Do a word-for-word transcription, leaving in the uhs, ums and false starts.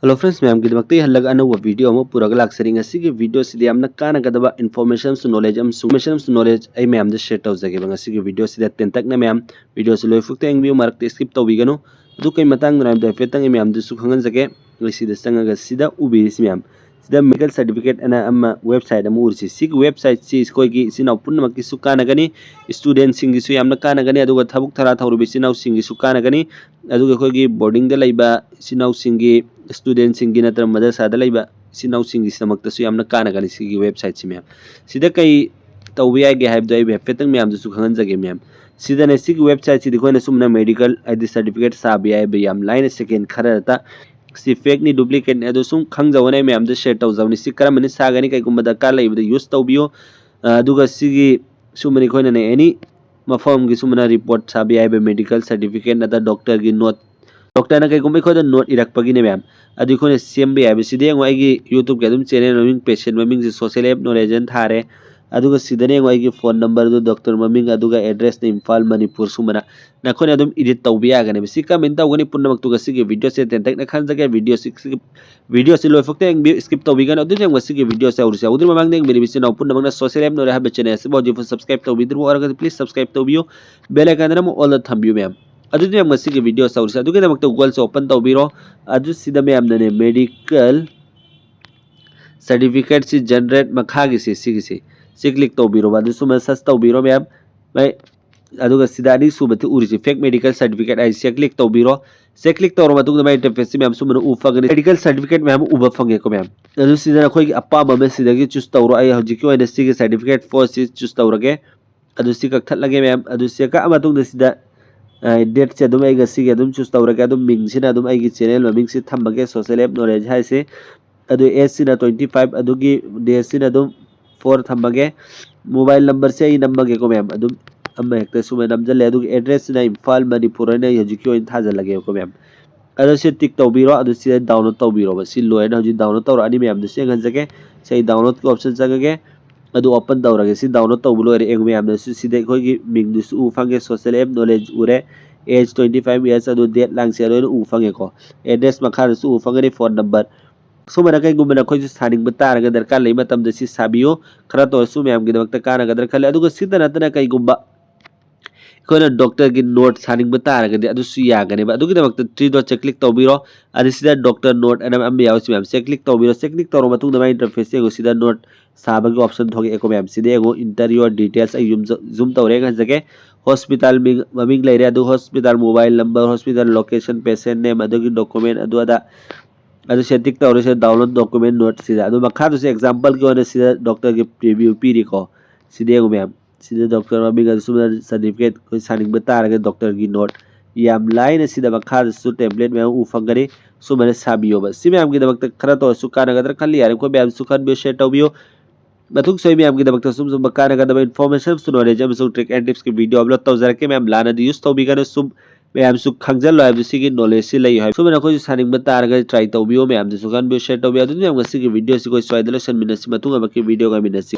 Hello friends, ꯃꯌꯥꯝꯒꯤꯗꯃꯛꯇ ꯑꯩ ꯍꯜꯂꯒ ꯑꯅꯧꯕ video ꯑꯃ ꯄꯨꯔꯒ ꯂꯥꯛꯆꯔꯤ꯫ ꯉꯁꯤꯒꯤ video ꯁꯤꯗ ꯌꯥꯝꯅ ꯀꯥꯟꯅꯒꯗꯕ information ꯑꯃꯁꯨꯡ knowledge ꯑꯃꯁꯨꯡ information ꯑꯃꯁꯨꯡ knowledge ꯑꯩ ꯃꯌꯥꯝꯗ share ꯇꯧꯖꯒꯦꯕ꯫ ꯉꯁꯤꯒꯤ video ꯁꯤꯗ ꯇꯦꯟꯇꯛꯅ ꯃꯌꯥꯝ video ꯁꯤ ꯂꯣꯏꯐꯥꯎꯇ ꯌꯦꯡꯕꯤꯌꯨ, ꯃꯔꯛꯇ skip ꯇꯧꯕꯤꯒꯅꯨ꯫ ꯑꯗꯨ ꯀꯩ ꯃꯇꯥꯡꯗꯅꯣ ꯍꯥꯏꯕꯗꯣ ꯍꯥꯏꯐꯦꯠꯇꯪ ꯑꯩ ꯃꯌꯥꯝꯗꯁꯨ ꯈꯪꯍꯟꯖꯒꯦ꯫ ꯑꯩꯈꯣꯏ ꯁꯤꯗ ꯆꯪꯉꯒ ꯁꯤꯗ ꯎꯕꯤꯔꯤꯁꯤ ꯃꯌꯥꯝ, ꯁꯤꯗ medical certificate ꯑꯅ ꯑꯃ website ꯑꯃ ꯎꯔꯤꯁꯤ, ꯁꯤꯒꯤ website ꯁꯤ ꯑꯩꯈꯣꯏꯒꯤ ꯏꯆꯤꯟ ꯏꯅꯥꯎ ꯄꯨꯝꯅꯃꯛꯀꯤꯁꯨ ꯀꯥꯟꯅꯒꯅꯤ, student ꯁꯤꯡꯒꯤꯁꯨ ꯌꯥꯝꯅ ꯀꯥꯟꯅꯒꯅꯤ, ꯑꯗꯨꯒ ꯊꯕꯛ ꯊꯥꯔꯥ ꯊꯧꯔꯤꯕ ꯏꯆꯤꯟ ꯏꯅꯥꯎꯁꯤꯡꯒꯤꯁꯨ ꯀꯥꯟꯅꯒꯅꯤ꯫ ꯑꯗꯨꯒ ꯑꯩꯈꯣꯏꯒꯤ boarding ꯗ ꯂꯩꯕ ꯏꯆꯤꯟ ꯏꯅꯥꯎꯁꯤꯡꯒꯤ, student ꯁꯤꯡꯒꯤ ꯅꯠꯇ꯭ꯔꯒ ꯃꯗꯔꯁꯥꯗ ꯂꯩꯕ ꯏꯆꯤꯟ ꯏꯅꯥꯎꯁꯤꯡꯒꯤꯗꯃꯛꯇꯁꯨ ꯌꯥꯝꯅ ꯀꯥꯟꯅꯒꯅꯤ ꯁꯤꯒꯤ website ꯁꯤ ꯃꯌꯥꯝ꯫ ꯁꯤꯗ ꯀꯩ ꯇꯧꯕ ꯌꯥꯏꯒꯦ ꯍꯥꯏꯕꯗꯣ ꯑꯩ ꯍꯥꯏꯐꯦꯠꯇꯪ ꯃꯌꯥꯝꯗꯁꯨ ꯈꯪꯍꯟꯖꯒꯦ ꯃꯌꯥꯝ꯫ ꯁꯤꯗꯅꯦ, ꯁꯤꯒꯤ website ꯁꯤꯗ ꯑꯩꯈꯣꯏꯅ ꯁꯨꯝꯅ medical ꯍꯥꯏꯗꯤ certificate ꯁꯥꯕ ꯌꯥꯏꯕ ꯌꯥꯝ ꯂꯥꯏꯅ, second ꯈꯔꯗ꯫ ꯁꯤ fake ꯅꯤ, duplicate ꯅꯤ, ꯑꯗꯣ ꯁꯨꯝ ꯈꯪꯖꯧꯅ ꯑꯩ ꯃꯌꯥꯝꯗ share ꯇꯧꯖꯕꯅꯤ꯫ ꯁꯤ ꯀꯔꯝꯕꯅ ꯁꯥꯒꯅꯤ, ꯀꯩꯒꯨꯝꯕ ꯗꯔꯀꯥꯔ ꯂꯩꯕꯗ use ꯇꯧꯕꯤꯌꯨ꯫ ꯑ, ꯑꯗꯨꯒ ꯁꯤꯒꯤ ꯁꯨꯝꯕꯅꯤ ꯑꯩꯈꯣꯏꯅꯅꯦ any ꯃꯐꯝꯒꯤ ꯁꯨꯝꯕꯅ report ꯁꯥꯕ ꯌꯥꯏꯕ, medical certificate ꯅꯠꯇ꯭ꯔꯒ doctor ꯒꯤ note, doctor ꯅ ꯀꯩꯒꯨꯝꯕ ꯑꯩꯈꯣꯏꯗ note ꯏꯔꯛꯄꯒꯤꯅꯦ ꯃꯌꯥꯝ, ꯑꯗꯨ ꯑꯩꯈꯣꯏꯅ ꯁꯦꯝꯕ ꯌꯥꯏꯕ꯫ ꯁꯤꯗ ꯌꯦꯡꯉꯣ, ꯑꯩꯒꯤ YouTube ꯀꯤ ꯑꯗꯨꯝ channel ꯃꯃꯤꯡ, patient ꯃꯃꯤꯡꯁꯦ Social Health Knowledge ꯍꯥꯏꯅ ꯊꯥꯔꯦ꯫ ꯑꯗꯨꯒ ꯁꯤꯗꯅ ꯌꯦꯡꯉꯣ, ꯑꯩꯒꯤ phone number ꯗꯨ, doctor ꯃꯃꯤꯡ, ꯑꯗꯨꯒ address ꯅ ꯏꯝꯐꯥꯜ, ꯃꯅꯤꯄꯨꯔ ꯁꯨꯝꯕꯅ ꯅꯈꯣꯏꯅ ꯑꯗꯨꯝ edit ꯇꯧꯕ ꯌꯥꯒꯅꯦꯕ꯫ ꯁꯤ ꯀꯔꯝꯍꯥꯏꯅ ꯇꯧꯒꯅꯤ ꯄꯨꯝꯅꯃꯛꯇꯨꯒ ꯁꯤꯒꯤ video ꯁꯦ ꯇꯦꯟꯇꯛꯅ ꯈꯟꯖꯒꯦ꯫ Video ꯁꯤ skip, video ꯁꯤ ꯂꯣꯏꯐꯥꯎꯇ ꯌꯦꯡꯕꯤꯌꯨ, skip ꯇꯧꯕꯤꯒꯅꯨ꯫ ꯑꯗꯨꯗꯤ ꯌꯦꯡꯉꯣ, ꯁꯤꯒꯤ video ꯁꯦ ꯍꯧꯔꯁꯤ꯫ ꯍꯧꯗ꯭ꯔꯤ ꯃꯃꯥꯡꯗ ꯌꯦꯡꯕꯤꯔꯤꯕ ꯏꯆꯤꯟ ꯏꯅꯥꯎ ꯄꯨꯝꯅꯃꯛꯅ Social Health Knowledge ꯍꯥꯏꯕ channel ꯑꯁꯤꯕꯨ ꯍꯧꯖꯤꯛ ꯐꯥꯎ subscribe ꯇꯧꯕꯤꯗ꯭ꯔꯤꯕ ꯑꯣꯏꯔꯒꯗꯤ please subscribe ꯇꯧꯕꯤꯌꯨ, bell icon ꯗꯅ ꯑꯃꯨꯛ all ꯗ ꯊꯝꯕꯤꯌꯨ ꯃꯌꯥꯝ꯫ ꯑꯗꯨꯗꯤ ꯌꯦꯡꯉꯣ, ꯁꯤꯒꯤ video ꯁꯦ ꯍꯧꯔꯁꯤ꯫ ꯑꯗꯨꯒꯤꯗꯃꯛꯇ Google ꯁꯦ open ꯇꯧꯕꯤꯔꯣ꯫ ꯑꯗꯨ ꯁꯤꯗ ꯃꯌꯥꯝꯅꯅꯦ medical certificate ꯁꯤ generate ꯃꯈꯥꯒꯤꯁꯤ, ꯁꯤꯒꯤꯁꯤ ꯁꯤ click ꯇꯧꯕꯤꯔꯣꯕ꯫ ꯑꯗꯨ ꯁꯨꯝꯕ search ꯇꯧꯕꯤꯔꯣ ꯃꯌꯥꯝ꯫ ꯃꯩ-, ꯑꯗꯨꯒ ꯁꯤꯗ ꯑꯅꯤꯁꯨꯕꯗ ꯎꯔꯤꯁꯤ fake medical certificate ꯍꯥꯏꯁꯦ ꯁꯤ click ꯇꯧꯕꯤꯔꯣ꯫ ꯁꯤ click ꯇꯧꯔ ꯃꯇꯨꯡꯗ ꯃꯥꯏ interface ꯁꯤ ꯃꯌꯥꯝ ꯁꯨꯝꯕꯅ ꯎꯕ ꯐꯪꯒꯅꯤ꯫ Medical certificate ꯃꯌꯥꯝ ꯎꯕ ꯐꯪꯉꯦꯀꯣ ꯃꯌꯥꯝ꯫ ꯑꯗꯨ ꯁꯤꯗ ꯅꯈꯣꯏꯒꯤ ꯑꯄꯥꯝꯕ ꯑꯃ ꯁꯤꯗꯒꯤ choose ꯇꯧꯔꯣ꯫ ꯑꯩ ꯍꯧꯖꯤꯛꯀꯤ ꯑꯣꯏꯅ ꯁꯤꯒꯤ certificate four ꯁꯤ choose ꯇꯧꯔꯒꯦ꯫ ꯑꯗꯨ ꯁꯤ ꯀꯛꯊꯠꯂꯒꯦ ꯃꯌꯥꯝ꯫ ꯑꯗꯨ ꯁꯤ ꯀꯛꯑ ꯃꯇꯨꯡꯗ ꯁꯤꯗ, ꯑ, date ꯁꯦ ꯑꯗꯨꯝ ꯑꯩ ꯉꯁꯤꯒꯤ ꯑꯗꯨꯝ choose ꯇꯧꯔꯒꯦ꯫ ꯑꯗꯨꯝ ꯃꯤꯡꯁꯤꯅ ꯑꯗꯨꯝ ꯑꯩꯒꯤ channel ꯃꯃꯤꯡꯁꯤ ꯊꯝꯃꯒꯦ, Social Health Knowledge ꯍꯥꯏꯁꯦ꯫ ꯑꯗꯨ age ꯁꯤꯅ twenty five, ꯑꯗꯨꯒꯤ date ꯁꯤꯅ ꯑꯗꯨꯝ four ꯊꯝꯃꯒꯦ꯫ Mobile number ꯁꯦ ꯑꯩ ꯅꯝꯃꯒꯦꯀꯣ ꯃꯌꯥꯝ, ꯑꯗꯨꯝ ꯑꯃ ꯍꯦꯛꯇ ꯁꯨꯃꯥꯏꯅ ꯅꯝꯖꯜꯂꯦ꯫ ꯑꯗꯨꯒ address ꯁꯤꯅ ꯏꯝꯐꯥꯜ, ꯃꯅꯤꯄꯨꯔ ꯍꯥꯏꯅ ꯑꯩ ꯍꯧꯖꯤꯛꯀꯤ ꯑꯣꯏꯅ ꯊꯥꯖꯜꯂꯒꯦꯕꯀꯣ ꯃꯌꯥꯝ꯫ ꯑꯗꯣ ꯁꯤ tick ꯇꯧꯕꯤꯔꯣ, ꯑꯗꯨ ꯁꯤꯗ download ꯇꯧꯕꯤꯔꯣꯕ꯫ ꯁꯤ ꯂꯣꯏꯔꯅ ꯍꯧꯖꯤꯛ download ꯇꯧꯔꯛꯑꯅꯤ ꯃꯌꯥꯝꯗꯨꯁꯨ ꯌꯦꯡꯍꯟꯖꯒꯦ꯫ ꯁꯤ ꯑꯩ download ꯀꯤ option ꯆꯪꯉꯒꯦ, ꯑꯗꯨ open ꯇꯧꯔꯒꯦ꯫ ꯁꯤ download ꯇꯧꯕ ꯂꯣꯏꯔꯦ꯫ ꯌꯦꯡꯉꯨ ꯃꯌꯥꯝꯗꯁꯨ ꯁꯤꯗ ꯑꯩꯈꯣꯏꯒꯤ ꯃꯤꯡꯗꯨꯁꯨ ꯎꯕ ꯐꯪꯉꯦ, Social Health Knowledge ꯎꯔꯦ, ꯑꯦꯖ ꯇ꯭ꯋꯦꯟꯇꯤ ꯐꯥꯏꯚ ꯏꯌꯔꯁ ꯑꯗꯨ ꯗꯦꯠ ꯂꯥꯡꯁꯦ ꯂꯣꯏꯅ ꯎꯕ ꯐꯪꯉꯦꯀꯣ꯫ ꯑꯦꯗ꯭ꯔꯦꯁ ꯃꯈꯥꯗꯁꯨ ꯎꯕ ꯐꯪꯒꯅꯤ, ꯐꯣꯟ ꯅꯝꯕꯔ꯫ ꯁꯨꯃꯥꯏꯅ ꯀꯩꯒꯨꯝꯕ ꯅꯈꯣꯏꯁꯨ ꯁꯥꯅꯤꯡꯕ ꯇꯥꯔꯒ ꯗꯔꯀꯥꯔ ꯂꯩꯕ ꯃꯇꯝꯗ ꯁꯤ ꯁꯥꯕꯤꯌꯨ꯫ ꯈꯔꯇ ꯑꯣꯏꯔꯁꯨ ꯃꯌꯥꯝꯒꯤꯗꯃꯛꯇ ꯀꯥꯟꯅꯒꯗ꯭ꯔꯥ ꯈꯜꯂꯤ꯫ ꯑꯗꯨꯒ ꯁꯤꯇ ꯅꯠꯇꯅ ꯀꯩꯒꯨꯝꯕ ꯑꯩꯈꯣꯏꯅ ꯗꯣꯛꯇꯔꯒꯤ ꯅꯣꯠ ꯁꯥꯅꯤꯡꯕ ꯇꯥꯔꯒꯗꯤ ꯑꯗꯨꯁꯨ ꯌꯥꯒꯅꯦꯕ꯫ ꯑꯗꯨꯒꯤꯗꯃꯛꯇ ꯊ꯭ꯔꯤ ꯗꯣꯠꯁꯦ ꯀ꯭ꯂꯤꯛ ꯇꯧꯕꯤꯔꯣ꯫ ꯑꯗ ꯁꯤꯗ ꯗꯣꯛꯇꯔ ꯅꯣꯠ ꯑꯅ ꯑꯃ ꯌꯥꯎꯔꯤꯁꯤ ꯃꯌꯥꯝꯁꯦ ꯀ꯭ꯂꯤꯛ ꯇꯧꯕꯤꯔꯣ꯫ ꯁꯦ ꯀ꯭ꯂꯤꯛ ꯇꯧꯔꯕ ꯃꯇꯨꯡꯗ ꯃꯥꯒꯤ ꯏꯟꯇꯔꯐꯦꯁꯁꯦ ꯌꯦꯡꯉꯨ꯫ ꯁꯤꯗ ꯅꯣꯠ ꯁꯥꯕꯒꯤ ꯑꯣꯞꯁꯟ ꯊꯣꯛꯂꯛꯑꯦꯀꯣ ꯃꯌꯥꯝ꯫ ꯁꯤꯗ ꯌꯦꯡꯉꯨ, enter your details꯫ ꯑꯩ ꯌꯨꯝ ꯖꯨꯝ ꯇꯧꯔꯦ ꯉꯥꯏꯖꯒꯦ꯫ ꯍꯣꯁꯄꯤꯇꯥꯜ ꯃꯤꯡ, ꯃꯃꯤꯡ ꯂꯩꯔꯦ, ꯑꯗꯨ hospital mobile number, hospital location, patient name, ꯑꯗꯨꯒꯤ ꯗꯣꯀꯨꯃꯦꯟ ꯑꯗꯨ ꯑꯗꯥ꯫ ꯑꯗꯨ ꯁꯤꯗ ꯇꯤꯛ ꯇꯧꯔꯦ꯫ ꯁꯤꯗ ꯗꯥꯎꯟꯂꯣꯗ ꯗꯣꯀꯨꯃꯦꯟ ꯅꯣꯠ ꯁꯤꯗ꯫ ꯑꯗꯨ ꯃꯈꯥꯗꯁꯨ ꯑꯦꯛꯖꯥꯝꯄꯜꯒꯤ ꯑꯣꯏꯅ ꯁꯤꯗ ꯗꯣꯛꯇꯔꯒꯤ ꯄ꯭ꯔꯤꯚ꯭ꯌꯨ ꯄꯤꯔꯤꯀꯣ꯫ ꯁꯤꯗ ꯌꯦꯡꯉꯨ ꯃꯌꯥꯝ꯫ ꯁꯤꯗ ꯗꯣꯛꯇꯔ ꯃꯃꯤꯡ ꯑꯗꯨ ꯁꯨꯝꯅ ꯁꯥꯔꯇꯤꯐꯤꯀꯦꯠ ꯑꯩꯈꯣꯏ ꯁꯥꯅꯤꯡꯕ ꯇꯥꯔꯒꯗꯤ ꯗꯣꯛꯇꯔꯒꯤ ꯅꯣꯠ ꯌꯥꯝ ꯂꯥꯏꯅ ꯁꯤꯗ ꯃꯈꯥꯗꯁꯨ ꯇꯦꯝꯄ꯭ꯂꯦꯠ ꯃꯌꯥꯝ ꯎ ꯐꯪꯒꯅꯤ꯫ ꯁꯨꯃꯥꯏꯅ ꯁꯥꯕꯤꯌꯣꯕ꯫ ꯁꯤ ꯃꯌꯥꯝꯒꯤꯗꯃꯛꯇ ꯈꯔꯇ ꯑꯣꯏꯔꯁꯨ ꯀꯥꯟꯅꯒꯗ꯭ꯔꯥ ꯈꯜꯂꯤ꯫ ꯌꯥꯔꯤꯈꯣꯏ ꯃꯌꯥꯝꯁꯨ ꯈꯟꯕꯤꯌꯨ, ꯁꯤꯌꯔ ꯇꯧꯕꯤꯌꯨ꯫ ꯃꯇꯨꯡꯁꯨ ꯑꯩ ꯃꯌꯥꯝꯒꯤꯗꯃꯛꯇ ꯁꯨꯝ ꯁꯨꯝꯕ ꯀꯥꯟꯅꯒꯗꯕ ꯏꯟꯐꯣꯔꯃꯦꯁꯟ, ꯅꯣꯂꯦꯖ ꯑꯃꯁꯨꯡ ꯇ꯭ꯔꯤꯛ ꯑꯦꯟ ꯇꯤꯞꯁꯀꯤ ꯚꯤꯗꯤꯑꯣ ꯑꯞꯂꯣꯗ ꯇꯧꯖꯔꯛꯀꯦ꯫ ꯃꯌꯥꯝ ꯂꯥꯟꯅꯗꯤ ꯌꯨꯁ ꯇꯧꯕꯤꯒꯅꯨ꯫ ꯁꯨꯝ ꯃꯌꯥꯝꯁꯨ ꯈꯪꯖꯜꯂꯣ ꯍꯥꯏꯕꯁꯤꯒꯤ ꯅꯣꯂꯦꯖꯁꯤ ꯂꯩꯌꯨ ꯍꯥꯏꯕ꯫ ꯁꯨꯃꯥꯏꯅ ꯑꯩꯈꯣꯏꯁꯨ ꯁꯥꯅꯤꯡꯕ ꯇꯥꯔꯒꯗꯤ ꯇ꯭ꯔꯥꯏ ꯇꯧꯕꯤꯌꯨ꯫ ꯃꯌꯥꯝꯗꯁꯨ ꯈꯟꯕꯤꯌꯨ, ꯁꯤꯌꯔ ꯇꯧꯕꯤꯌꯨ꯫ ꯑꯗꯨꯗꯤ ꯃꯌꯥꯝ ꯉꯁꯤꯒꯤ ꯚꯤꯗꯤꯑꯣꯁꯤ ꯑꯩꯈꯣꯏ ꯁ꯭ꯋꯥꯏꯗ ꯂꯣꯏꯁꯤꯟꯃꯤꯟꯅꯁꯤ꯫ ꯃꯇꯨꯡ ꯑꯃꯛꯀꯤ ꯚꯤꯗꯤꯑꯣ ꯉꯥꯏꯃꯤꯟꯅꯁꯤ꯫